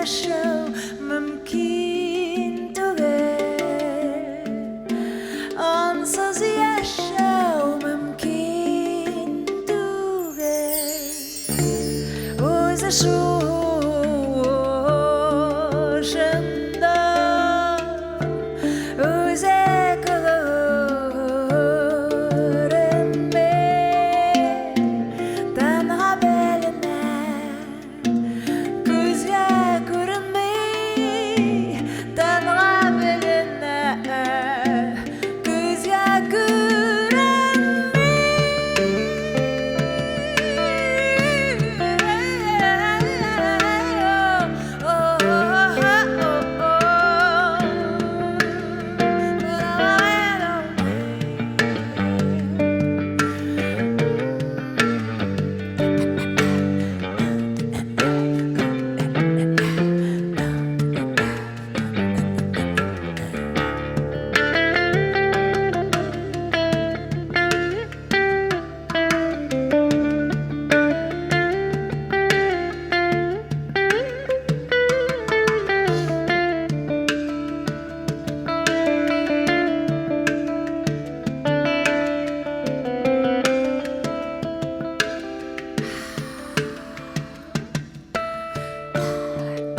яшәү мөмкин түгел. Ансыз яшәү мөмкин түгел. Үзе шушында, үзе күренми, тәнха беленә, күзгә күренми, тәнха беленә, күзгә күренми.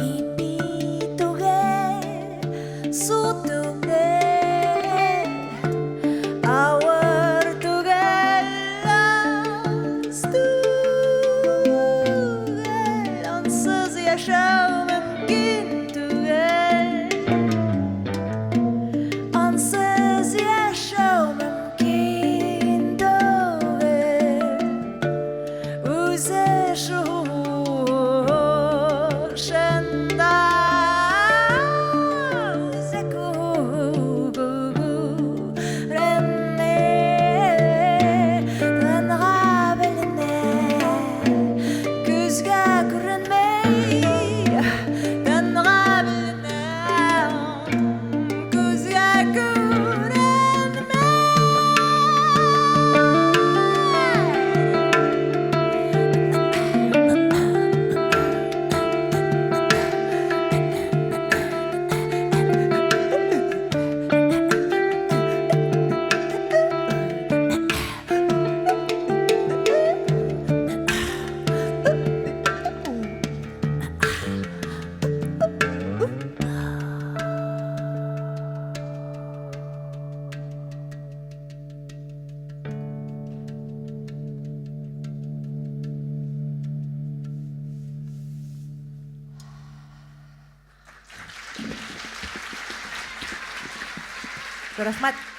Ипи түгел, су түгел, авыр түгел, аз түгел, ансыз яшәү мөмкин түгел. Ансыз яшәү мөмкин түгел. Үзе шушында, үзе күренми, тәнгә беленә, күзгә күренми, тәнгә беленә, күзгә күренми. Рәхмәт.